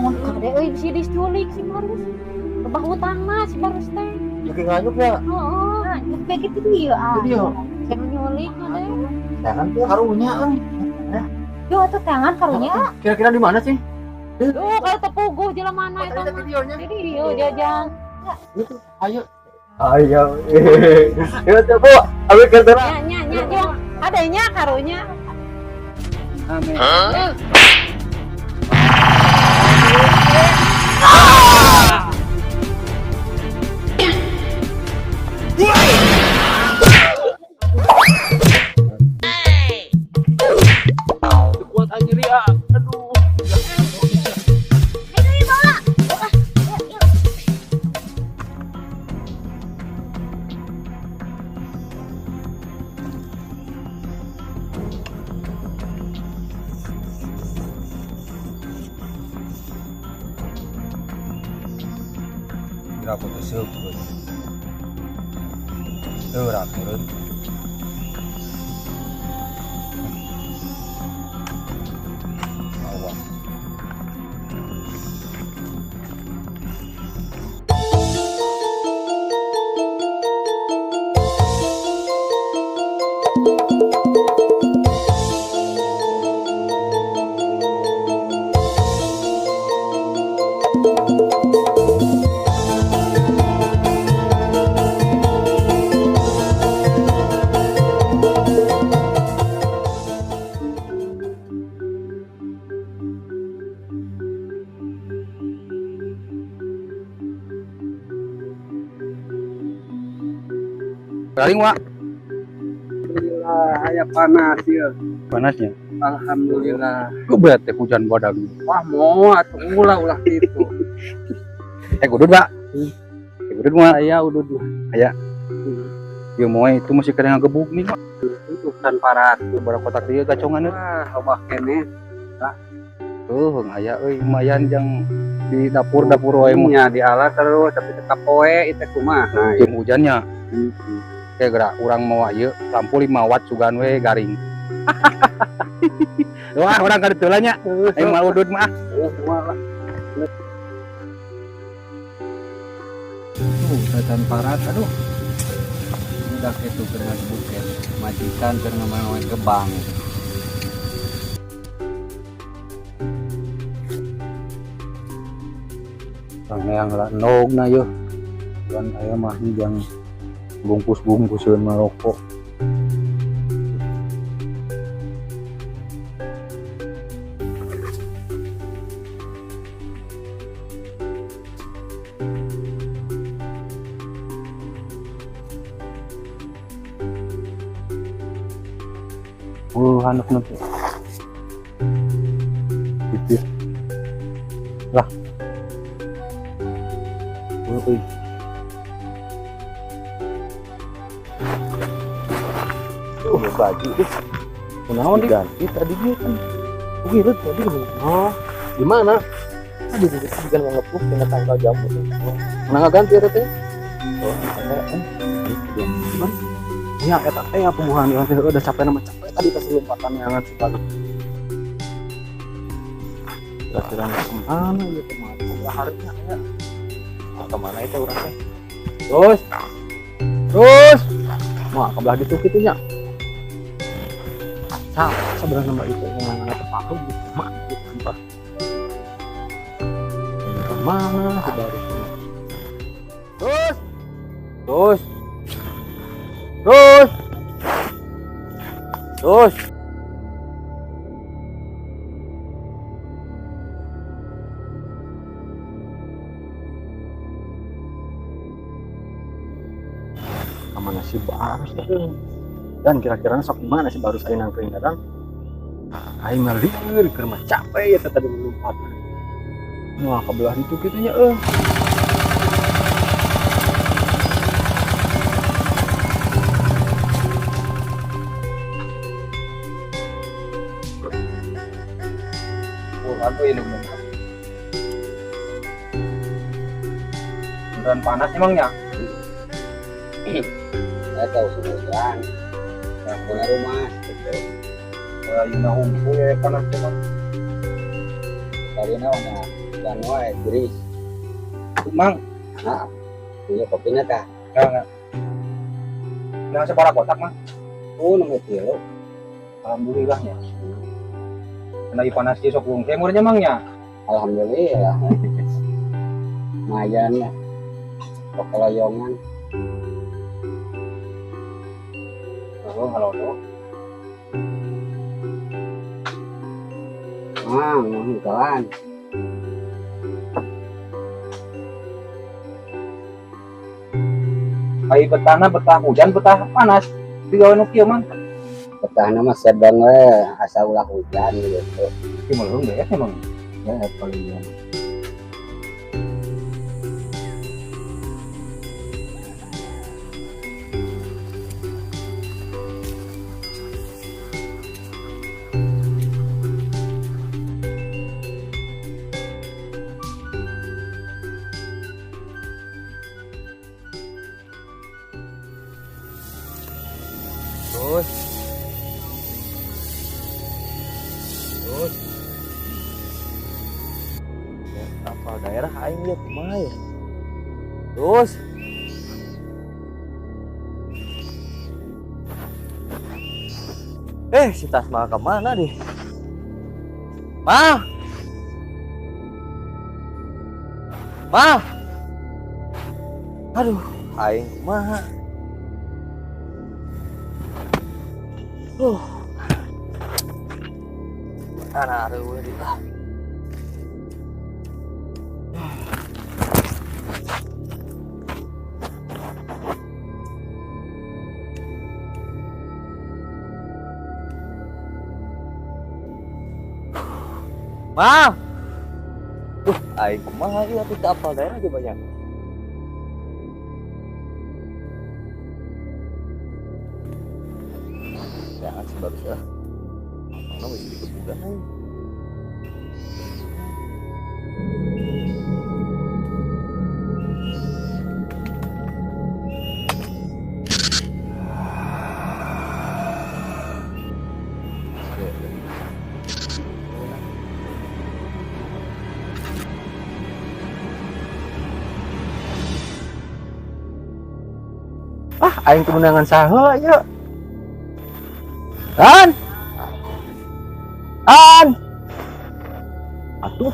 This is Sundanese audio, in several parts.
Kade euy bisi diculik si Barus. Lebah hutangna si Barus teh. Yuki nganyuk ya? Heeh, nganyuk bae kitu ieu ah. Saya nyulik kade. Tangan tuh karunya euy. Yo atuh tangan karunya. Kira-kira di mana sih? Duh, kalau tepuguh jelema mana eta mah. Di dieu jajang. Itu, ayo. Ayo. Yo coba, ambil kertas. Nya nya nya, adanya karunya. Amin. Kuat anjir ya. Aduh. Ayo bawa. Yuk. Kira putus seukeuh. Teu rakeun. Awas. Garing, Wak. Alhamdulillah, aya panas ya. Panasnya? Alhamdulillah. Keberat teh hujan badag. Wah, mau atuh ulah gitu. Udud, Pak. Udud mah. Aya udud mah. Aya. Ieu moe itu masih kena ngagebug nih, Pak. Itu kan parat. Bara kotak ieu gacongan euy. Wah, obah keneh. Lah. Tuh, aya euy lumayan jang di dapur-dapur wae mah. Nya diala terus tapi tetap poe itu kumaha. Musim hujannya. Kayak gerak urang mau ieu lampu 5 watt sugan we garing. Wah, urang ka ditu lah nya. Aing mah udud mah. Tuh, datan parat aduh. Udah kitu keur ngagebukeun majikan keur ngamawa gebang. Pangeang lah endogna yeuh. Kan aya mah jang bungkus-bungkuseun marokok. Hanuk nanti. Gitu. Lah. Euy. Baju deh. Kunaon diganti tadi dia kan. Begitu tadi. Oh, di mana? Tadi dia kan ngepuk dengan tanggal jamu tuh. Mana ganti eta teh? Oh, ada kan. Ya eta teh pembuhan ieu teh udah capek nama capek tadi pas lompatan yang sekali. Kira-kira kemana ya kemana? Harinya ya. Ah, kemana itu urang teh? Terus. Terus. Wah, kebelah ditu kitu nya. Nah, sebenarnya mah itu yang mana terpaku gitu, mak gitu entah. Kemana si Barus? Terus, terus, terus, terus. Kemana si Barus? Dan kira-kira sok mana si Barus aing nangkring datang? Aing mah lieur keur mah capek eta tadi melompat. Wah, kebelah itu kitu nya euy. Oh, aduh ini bener. Beneran panas emangnya? Saya tahu sebulan. Yang punya rumah gitu. Ayeuna hungkul ya panas teh. Tadi naon dan wae gris. Mang. Nah, iya kopinya tah. Enggak. Nah, separa kotak, Mang. Oh, nomor 3. Alhamdulillah ya. Lagi panas sih sok wong kemurnya Mang ya. Alhamdulillah. Lumayan ya. Keloyongan. Oh, halo halo. Mang, mohon kawan. Ai betahna betah hujan betah panas. Digawe nu kieu Mang. Betahna mah sedang we asa ulah hujan gitu. Ki meureung bees emang. Ya paling ya. Terus. Terus. Ya, apa daerah aing ya kumaha ya? Terus. Si Tasma kemana deh? Ma! Ma! Aduh, aing kumaha? Aduh, di. Ma. Aing kumaha ieu atuh teu apal daerah ge banyak. Jangan sih bagus lah. Mana masih dikebukan aing. Ah, aing kemenangan saha ya. An. An. Atuh.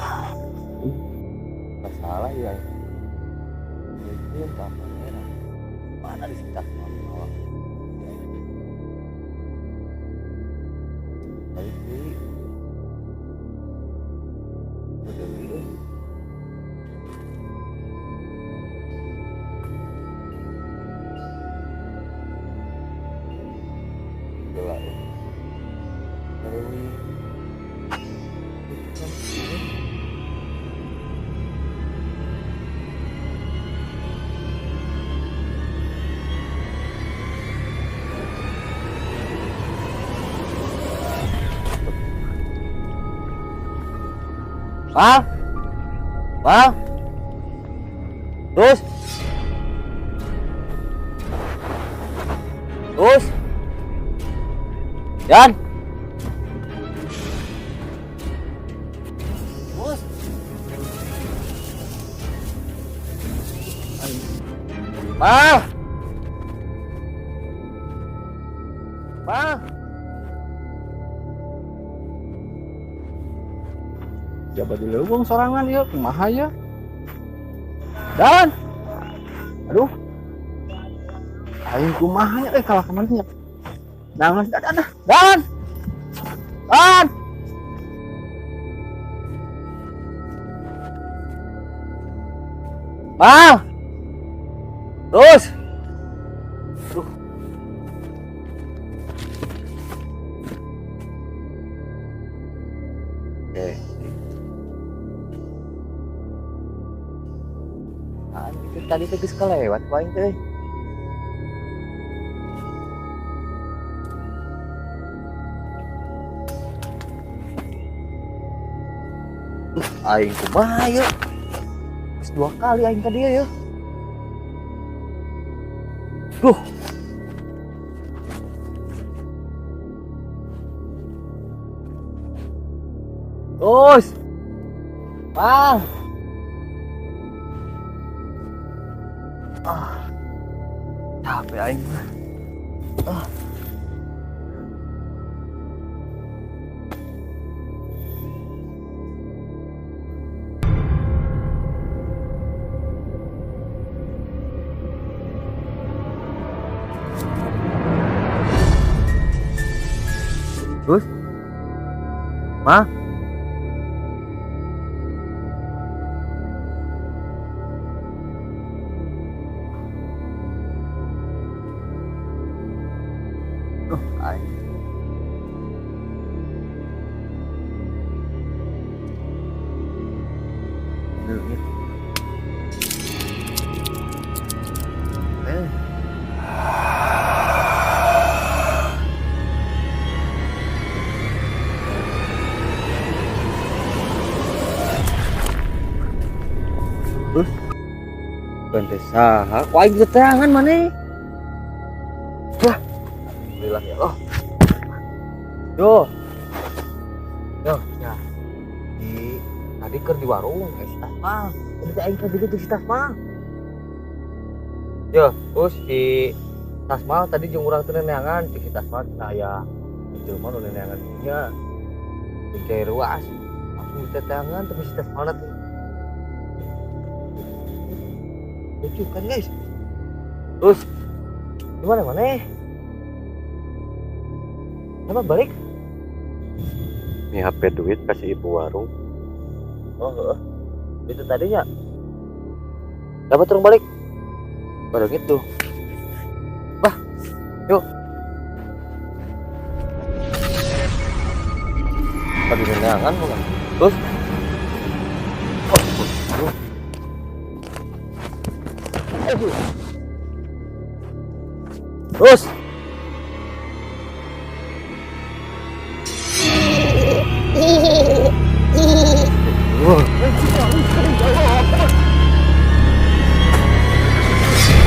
Masalah ya. Itu apa daerah? Mana di sekitar bawah? Baik sih. Udah ini. Mal, mal, terus, terus, Yan, terus, mal, mal. Jaba di leuweung sorangan ieu kumaha ya? Dan aduh. Aing kumaha nya kalah ka mana nya? Dangan dan dan. Dan. Mal. Terus. Aduh. Oke. Itu tadi teh geus kelewat ku aing teh. Aing kumaha yeuh? Geus 2 kali aing ka dieu yeuh. Duh. Terus. Bang. Ah. Capek aing mah. Ah. Terus? Ma? Duh, aing. Duh, ya. Eh. Terus? Bante saha? Kok aing teteangan maneh? Wah. Alhamdulillah ya Allah. Yo. Yo, ya. Di tadi keur di warung si tas mah. Tadi aing tadi gitu si tas mah. Yo, terus di tas mah tadi jeung urang teh neangan cek si tas mah cenah aya jelema nu neangan nya. Dicai ruas. Langsung diteteangan tapi si tas mah teh. Lucu kan guys. Terus gimana maneh? Kenapa balik? Ini HP duit kasih ibu warung. Oh, heeh. Itu tadinya. Dapat turun balik. Baru gitu. Wah. Yuk. Tadi neangan bukan? Terus. Oh, aduh. Aduh. Terus.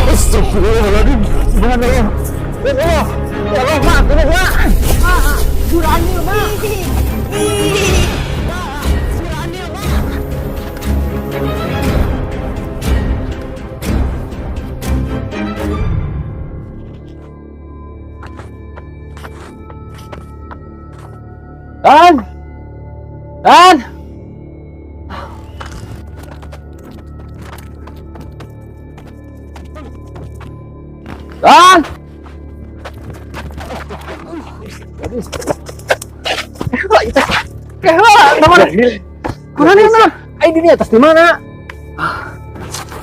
Astagfirullahaladzim, gimana ya? Ya Allah, ya Allah, mak, ini mak. Buranil, mak. Buranil, mak. Dan, dan. Dan. Aing di atas di mana?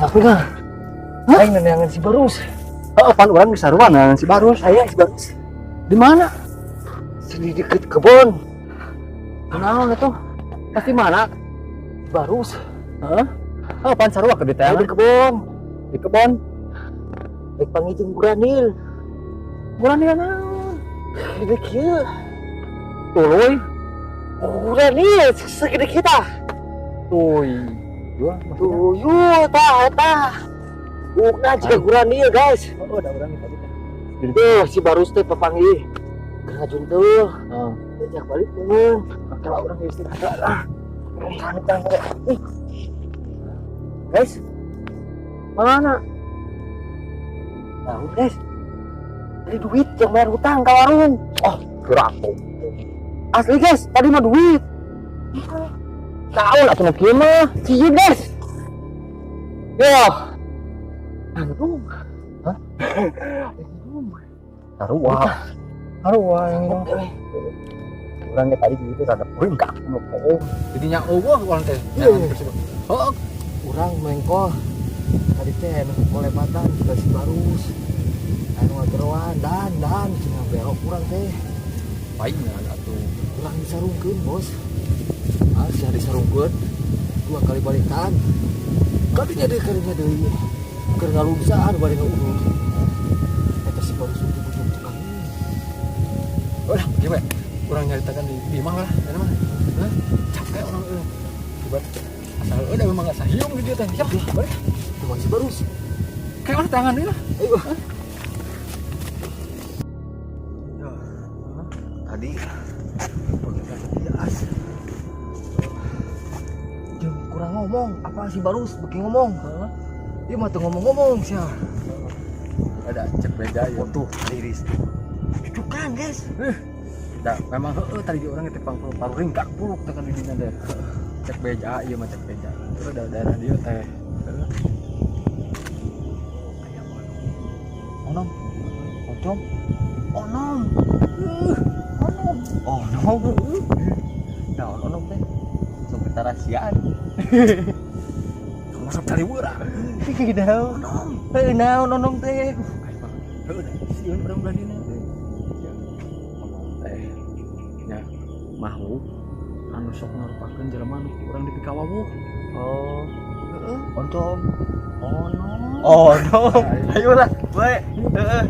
Aku mah. Aing neangan si Barus. Heeh, pan urang bisa sarua neangan si Barus. Aya si Barus. Di mana? Di deket kebon. Kunaon atuh? Pasti mana? Barus. Heeh. Oh, pan sarua ke diteangan. Di kebon. Di kebon. Rek pangijung Buranil. Buranil naon? Gede kieu. Tuluy. Buranil segede kita. Tuy. Dua tuyul tah eta. Bukan juga Buranil, guys. Oh, ada urang tadi teh. Tuh, si Barus teh papanggih. Keur ngajuntul. Heeh. Diajak balik mun. Kalau urang istirahat lah. Guys. Mana? Tahu guys, tadi duit yang bayar hutang ke warung. Oh, kerapo. Asli guys, tadi mah duit. Tahu lah tuh kieu mah. Cium guys. Yo. Aduh. Hah? Sarua. Sarua yang ini. Urang ge tadi gitu rada puringkak nu poong. Jadinya eueuh urang teh. Heeh. Urang mengkoh. Tadi teh anu kolepatan juga si Barus. Anu ngageroan dan cenah belok urang teh. Paingan atuh. Urang disarungkeun, Bos. Ah, sia disarungkeun. Dua kali balikan. Kadinya deui. Keur ngalungsaan bari ngaurut. Eta si Barus ujug-ujug tukang. Udah, gimana? Urang nyaritakan di imah lah, eta mah. Hah? Capek urang euy. Coba asal udah memang enggak sahiung di dieu teh. Siap, balik. Kumaha si Barus? Kayak mana tangan deui lah. Ayo. Tadi bias. Jeung kurang Ngomong, apa si Barus beki ngomong. Ieu mah teu ngomong-ngomong sia. Ada cek beja ya. Oh tuh, liris. Cucukan, guys. Da, memang heeh tadi urang teh pang paruring puluk teh kan di dinya teh. Cek beja ieu mah, cek beja. Terus ada daerah dieu teh. Heeh. Aya Onom. Oncom. Onom. Onom. Onom. Naon onom teh? Sok kita rahasiaan. Kamu sok cari urang. Naon? Heuh, naon onom teh? Aing mah heueuh da sieun urang belah dina teh. Ya. Onom teh. Ya, makhluk anu sok ngarupakeun jelema nu ku urang dipikawawuh. Oh, Heeh. oncom. Onom. Onom. Ayo lah, bae. Heeh.